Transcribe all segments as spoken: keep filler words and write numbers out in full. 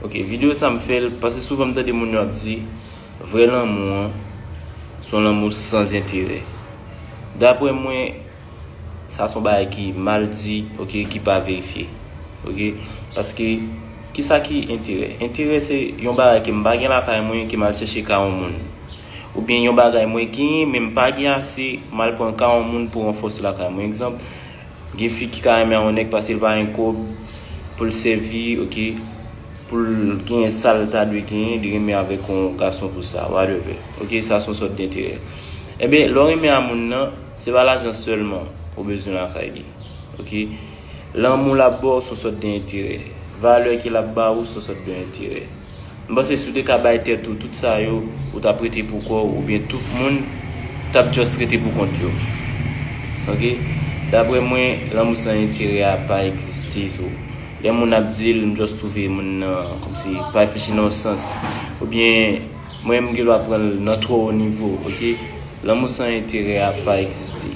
Ok, videyo sa m fè l paske souvan m tande moun yo ap di vrè lanmou an se yon lanmou san enterè. Daprè mwen, sa se yon bagay ki mal di, ok, ki pa verifye. Ok? Paske, kisa ki enterè? Enterè se yon bagay ke m pa gen lakay mwen, ke m al chèche ka yon moun. Oubyen yon bagay mwen genyen, men m pa gen ase, m al pran ka yon moun pou ranfòse lakay mwen. Egzanp, gen fi ki ka renmen yon nèg paske l pa gen kòb pou l sèvi, ok, pou l genyen sa l ta dwe genyen, li renmen avèk yon gason pou sa, whatever. Ok, sa se yon sòt denterè. Ebyen, lè w renmen a moun nan, se pa lajan sèlman ou bezwen lakay li. Ok? Lanmou l ap ba w se yon sòt de enterè. Valè ke l ap ba ou se yon sòt de enterè. M panse si w te ka bay tèt ou tout sa yo, ou t ap rete pou kò w, oubyen tout moun t ap just rete pou kont yo. Ok? Daprè mwen, lanmou san enterè a pa egziste. So, lè moun ap di l, m just twouve moun nan kòmsi pa reflechi nan yon sans. Oubyen, mwen m gen dwa pran l nan twò wo nivo, ok? Lanmou san enterè a pa egziste.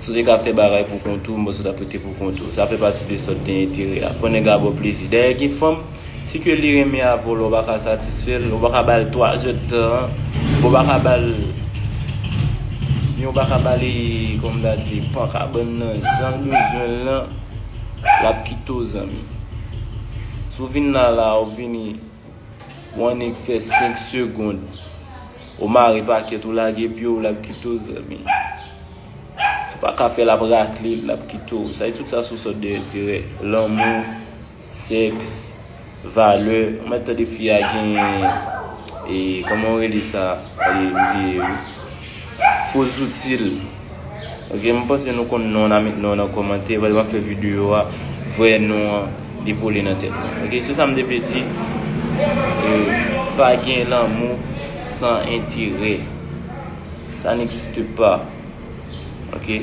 Si w te ka fè bagay pou kont ou, m panse w t ap rete pou kont ou. Sa fè pati de sòt de enterè a. Fò nèg la ba w plezi. Dayè, gen fanm, si ke li renmen avè w, lè w pa ka satisfè l, ou pa ka ba l twa zè d tan, ou pa ka ba l, ou pa ka ba li, kòman m ta di, pan kabann nan, jan l bezwen l lan, l ap kite w, zanmi. Si w vin la, la, ou vini, w annik fè senk segonn, ou mare pakèt, ou lage pye w, l ap kite w, zanmi. Si w pa ka fè l, l ap rakle, l ap kite w. Sa e tout sa se sòt de enterè. Lanmou, sèks, valè. Ou mèt tande fi a gen, e, kòman w rele sa? E, e, fo zouti l. Ok, m panse nou konn non an, met non an nan kòmantè. Pandan m ap fè videyo a, vrè non an devole nan tèt mwen. Ok, se sa m te vle di. E, pa gen lanmou san enterè. Ça n'existe pas. Ok?